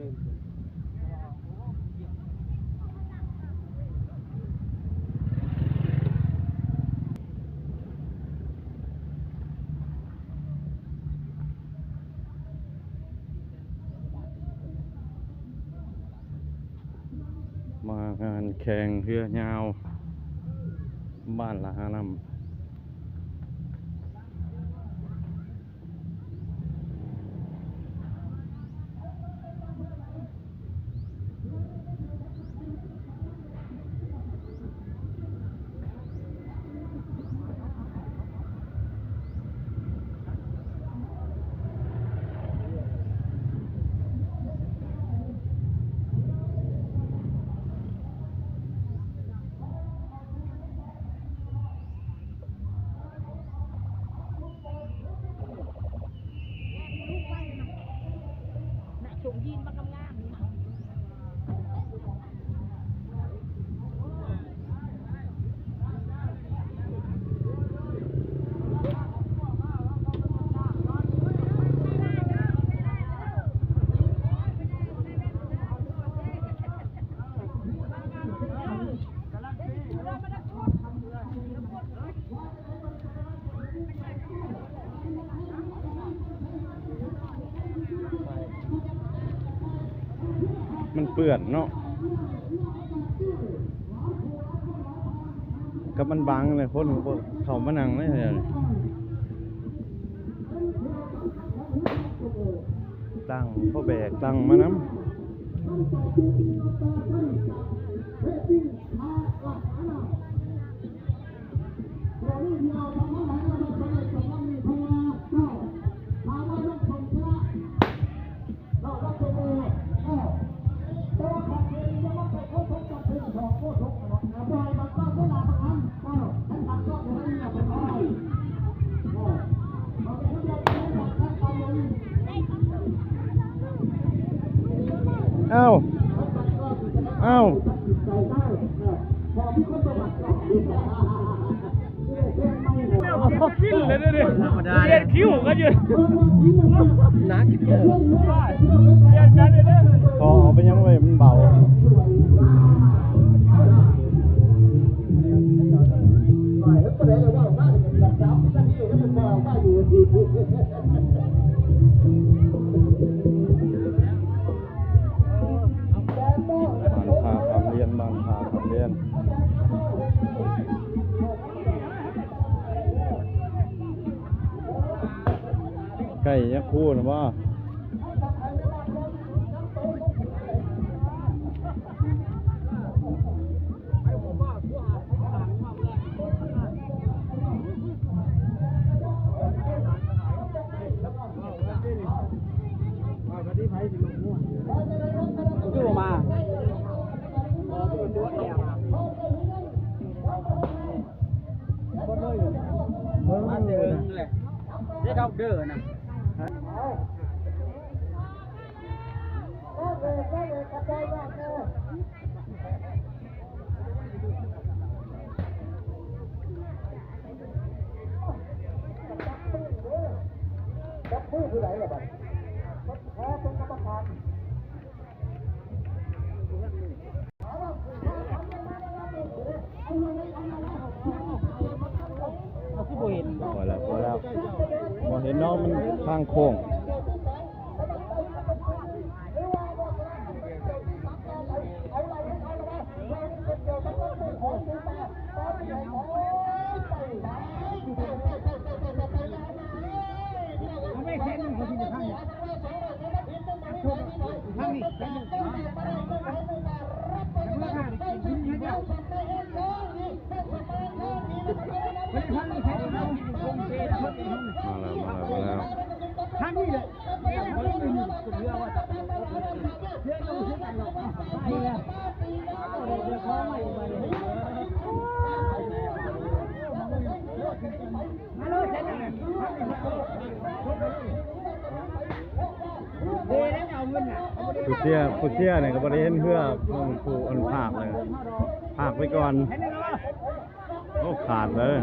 ມາງານແຂ່ງເຮືອຍາວບ້ານລະຫານ້ຳ. ມັນເປື້ອນເນາະ ກັບມັນບັງເລີຍ ຄົນກໍບໍ່ເຂົ້າມານັ່ງເລີຍ. ຕັ້ງ ພໍແບກຕັ້ງມານຳ. ອ້າວ ອ້າວ ຂຶ້ນເລີຍເດ້ ທຳມະດາເດ້ ປ່ຽນຄິວກັນຢູ່ ໜັກ ປ່ຽນກັນເດ້. ກໍເອົາໄປຍັງເວີຍ ມັນເບົາ. ບ້ານທ່າຄຳລຽນ ບ້ານທ່າຄຳລຽນ ໃກ້ຍາຄູນະບໍ່? ຄືບໍ່ມາ ມາເດີແຫຼະ ໄດ້ດອກເດີນະ. ເອົາຄືບໍ່ເຫັນ ພໍແລ້ວ ພໍແລ້ວ ບໍ່ເຫັນເນາະ ມັນທາງໂຄ້ງ. ມາແລ້ວ ມາແລ້ວ ມາແລ້ວ. ຜູ້ເຊຍ ຜູ້ເຊຍນີ້ກໍບໍ່ໄດ້ເຫັນເຮືອຂອງຜູ້ອັນພາກເລີຍ ພາກໄວ້ກ່ອນ. ໂອ້ ຂາດເລີຍ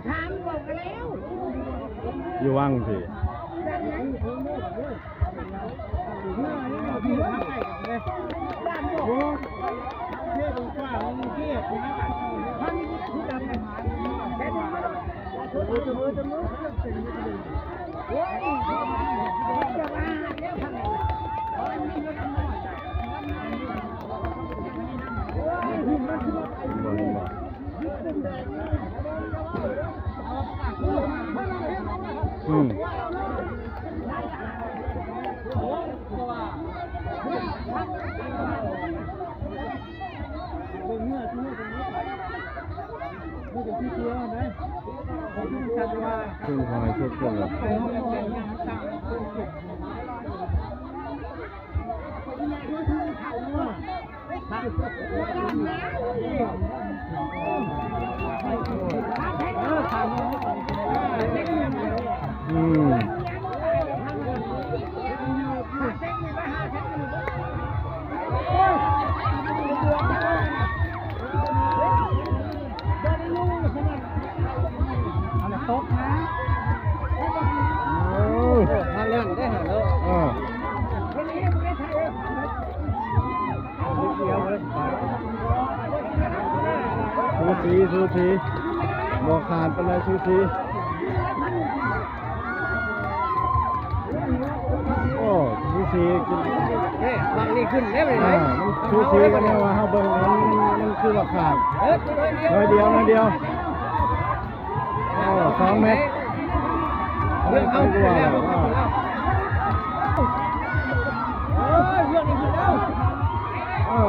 ຖາມບອກແລ້ວ ຢູ່ວັງພີ້ ເຮືອນີ້ບໍ່ມີເດີ ເຮືອນີ້ບໍ່ມີເດີ ອືມ ເພິ່ນຂໍໃຫ້ທຸກຄົນລະ ອືມ ອັນນັ້ນຕົກນະ ເອີ ເອີ ທາງນັ້ນໄດ້ຫັ້ນເນາະ ເອີ ສູສີ ສູສີ ບໍ່ຂາດປານໃດ ສູສີ. ໂອ້ ສູສີຂຶ້ນ ເດ້ ບັງນີ້ຂຶ້ນເດ້ ອ່າ ມັນສູສີກັນແນວວ່າເຮົາເບິ່ງ ມັນ ມັນຄືວ່າຂາດ ເອີ ໜ້ອຍດຽວ ໜ້ອຍດຽວ ໜ້ອຍດຽວ ໂອ້ ສອງແມັດ ເລື່ອງເຂົາຂຶ້ນແລ້ວ ເອີ ເລື່ອງນີ້ຂຶ້ນແລ້ວ ເອີ.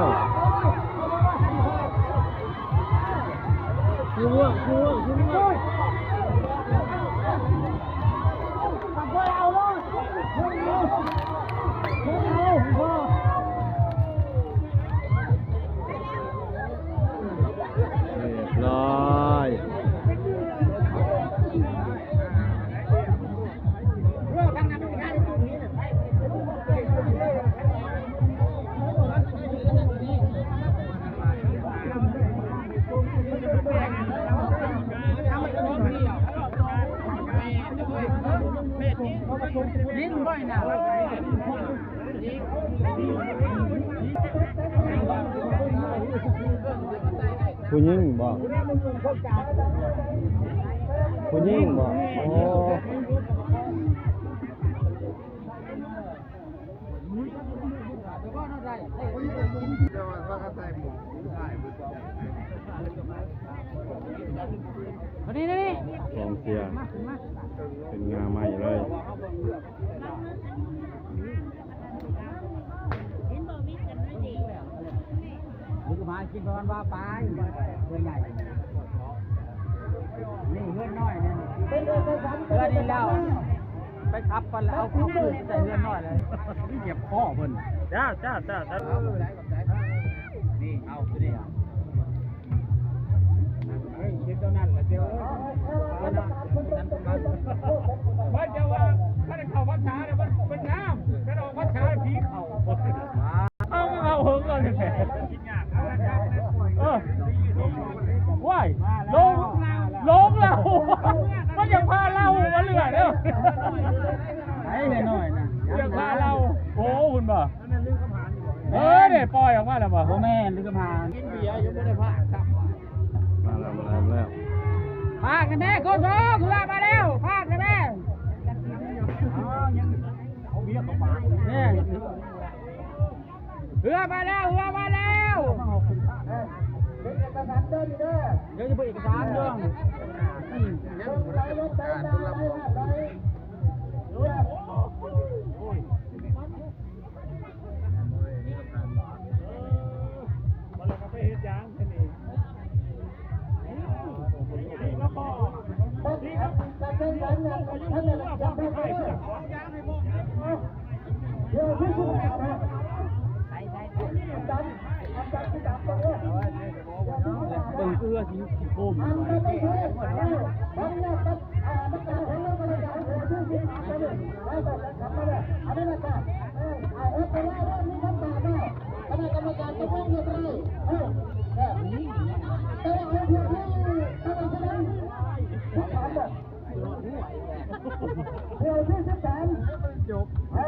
ຮຽບຮ້ອຍ. ຜູ້ຍິງບໍ? ຜູ້ຍິງບໍ? ໂອ້. ກອງເຊຍເປັນງາໃໝ່ເລີຍ. ລູກໝາກິນປະມານວ່າປາຍ ເຮືອນໃຫຍ່ ນີ້ເຮືອນນ້ອຍນີ້ ເຮືອນນີ້ແລ້ວ ໄປຂັບກ່ອນແລ້ວ ເອົາເຂົ້າຄືນໃສ່ເຮືອນນ້ອຍເລີຍ ເຈັບຄໍເພິ່ນ. ຈ້າ ຈ້າ ຈ້າ ຈ້າ ນີ້ ເອົາ ຕົວນີ້ ເອີ ເຮັດເທົ່ານັ້ນລະເຈົ້າເອີຍ. ມັນຈະວ່າ ຄັນເຂົ້າພັນສາແລ້ວມັນ ມັນງາມ ຄັນອອກພັນສາແລ້ວຜີເຂົ້າ ເອົາ ເອົາເຫິງເອົາແທ້ໆ. ເອີ ວ້າຍ ຫຼົງ ຫຼົງແລ້ວ ມັນຢາກພາລາວມາເຫຼືອເດີ້ ໄປແນ່ນ້ອຍນະ ຢາກພາລາວ. ໂອ້ ພຸ້ນບໍ່? ເອີ ນີ້ປ່ອຍອອກມາແລ້ວບໍ່? ບໍ່ແມ່ນ ລືມຫາ ກິນເບຍຍັງບໍ່ໄດ້ພາກຊ້ຳ. ມາແລ້ວ ມາແລ້ວ ມາແລ້ວ ພາກນະແມ່ ໂຄດໂຊ ເຮືອມາແລ້ວ ພາກນະແມ່. ເອົາເບຍເຂົ້າປາກ ນີ້ ເຮືອມາແລ້ວ ເຮືອມາແລ້ວ. ເອີ ເປັນເອກະສານເດີນີ້ເດີ ດຽວຈະເບິ່ງເອກະສານເດີ. ອືມ ຍັງບໍ່ໄດ້ຈັດການ ໂອ້ຍ ເອີ ບໍ່ແລ້ວກໍໄປເຮັດຫຍັງ? ເບິ່ງເອື້ອຊິ ຊິໂຄ້ງຢູ່. ຄະນະກຳມະການຈັດວາງຮຽບຮ້ອຍ ເອີ ແຕ່ວ່າເອົາພຽກນີ້ ແຕ່ວ່າສະນັ້ນ ຖາມບໍ່ ຖ້ຽວທີສິບສາມ ເອີ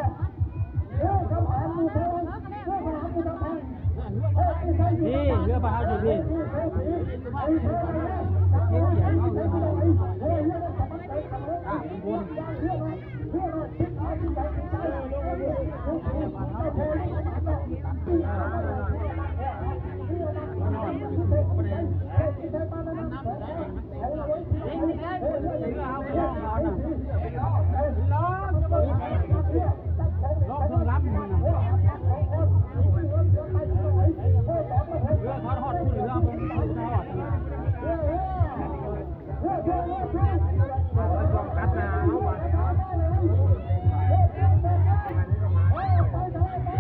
ເອີ ຄຳຖາມຢູ່ເທິງ ເອີ ຄຳຖາມ ນີ້ເຮືອພາເຮົາຢູ່ນີ້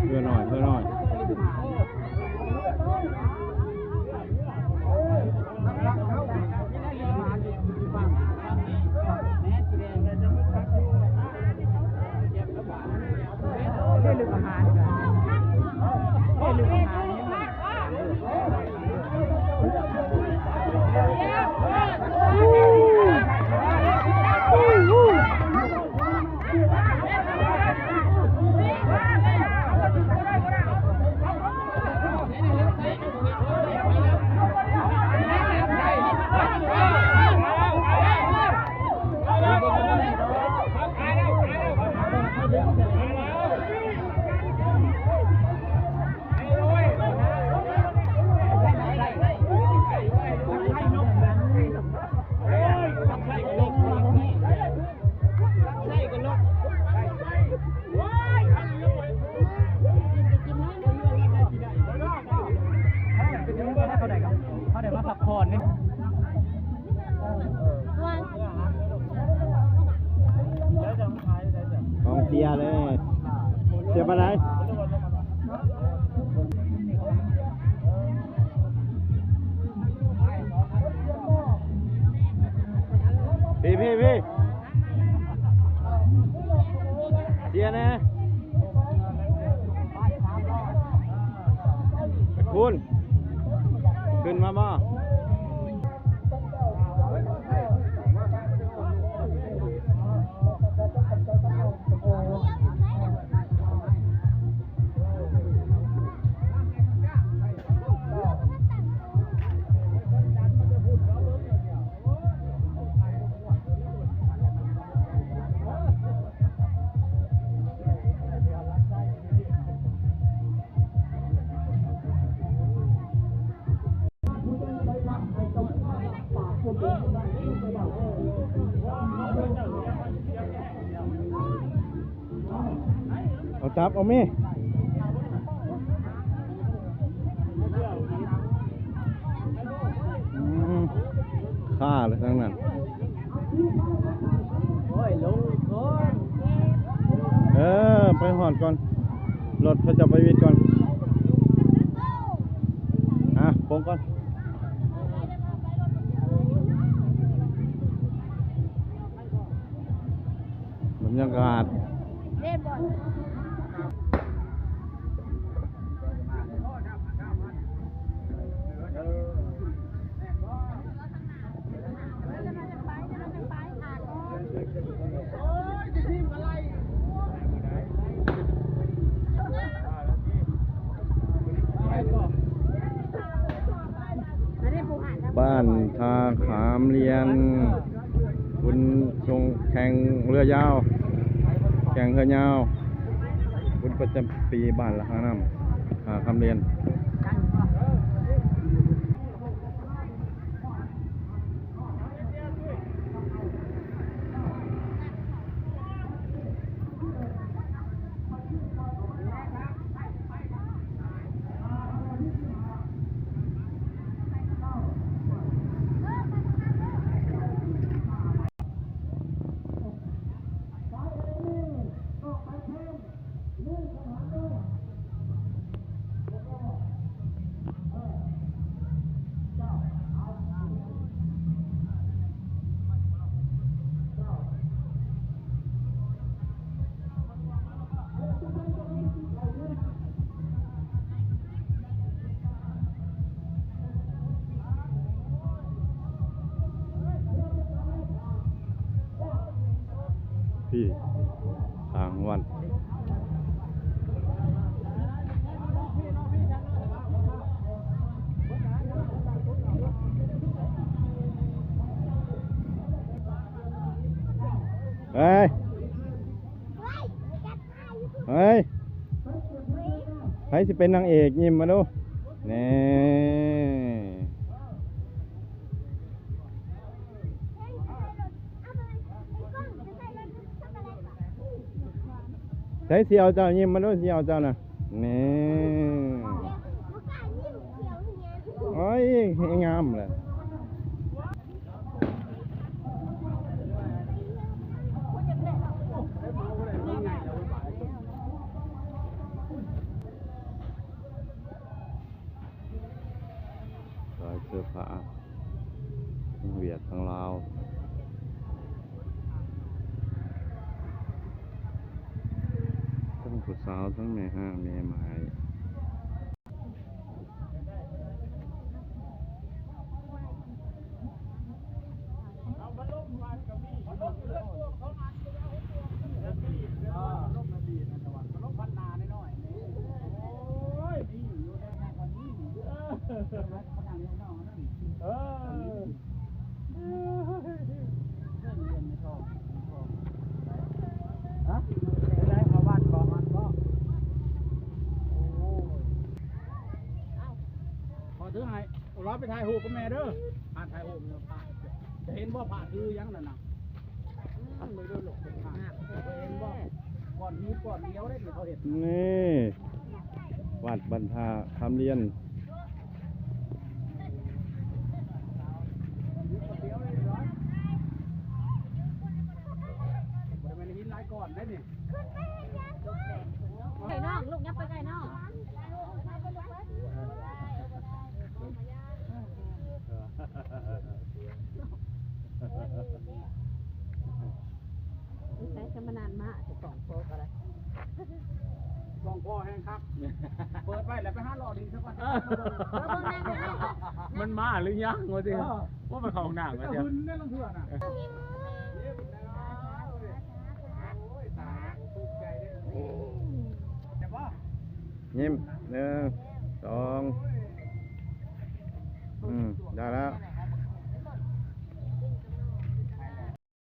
ເຮືອນ້ອຍ ເຮືອນ້ອຍ. ກອງເຊຍເລີຍ ເຊຍປານໃດ? ພີ້ ພີ້ ພີ້ ເຊຍແດ່ ພຸ້ນ ຂຶ້ນມາບໍ່? ເອົາຈັບເອົາແມ່ ອືມ ຂ້າແລ້ວທາງນັ້ນ. ໂອ້ຍ ລົງກ່ອນ ເອີ ໄປຮອດກ່ອນ ລົດເຂົາເຈົ້າໄປວິດກ່ອນ ອ່ະ ລົງກ່ອນ. ບັນຍາກາດ ບ້ານທ່າຂາມລຽນ ບຸນຊົງແຂ່ງເຮືອຍາວ ແຂ່ງເຮືອຍາວ ບຸນປະຈຳປີບ້ານລະຫານ້ຳ ທ່າຂາມລຽນ. ພີ້ ທາງວັນ. ເຮີ້ຍ ເຮີ້ຍ ໃຜຊິເປັນນາງເອກ? ຍິ້ມມາດູ ນີ້. ໃຜຊິເອົາເຈົ້າ? ຍິ້ມມາດູ ຊິເອົາເຈົ້ານະ ນີ້. ໂອ້ຍ ງາມແຫຼະ. ຂາຍເສື້ອຜ້າ ທັງຫວຽດທັງລາວ ທັງຜູ້ສາວ ທັງແມ່ຮ້າງແມ່ໝ້າຍ. ເອີ ຮະ ເປັນໄດ ເຂົ້າວັດບໍ່? ໂອ້ຍ ຂໍຖືໃຫ້ ລາວໄປຖ່າຍຮູບກັບແມ່ເດີ ພະຖ່າຍຮູບ ຈະເຫັນບໍ່ ພະຖືຫຍັງນັ້ນນະ? ເຫັນບໍ່ ກ້ອນຫີນກ້ອນດຽວເດ້ ທີ່ເຂົາເຮັດ. ນີ້ ວັດບັນທາຄຳລຽນ. ບໍ່ໄດ້ແມ່ນຫີນຫຼາຍກ້ອນເດ້ນີ້. ໃກ້ນ້ອງ ລູກ ຍັບໄປໃກ້ນ້ອງ. ໃຊ້ສະມະນານມາ ສອງໂຕກໍໄດ້ ສອງໂຕແຮງຄັກ. ເປີດໄວ້ແລ້ວໄປຫາເລາະຫຼິ້ນຊະກ່ອນ. ເອີ ເບິ່ງແນ່ ມັນມາຫຼືຍັງວ່າຕິ. ເອີ ວ່າໄປເຂົ້າຫ້ອງນ້ຳວ່າຕິ. ຫຶນໄດ້ລາງເທື່ອນະ. ເອີ ໂອ້ຍ ຕາຍ ຕົກໃຈເດ້. ແຊບບໍ່? ຍິ້ມ ໜຶ່ງ ສອງ ອືມ ໄດ້ແລ້ວ.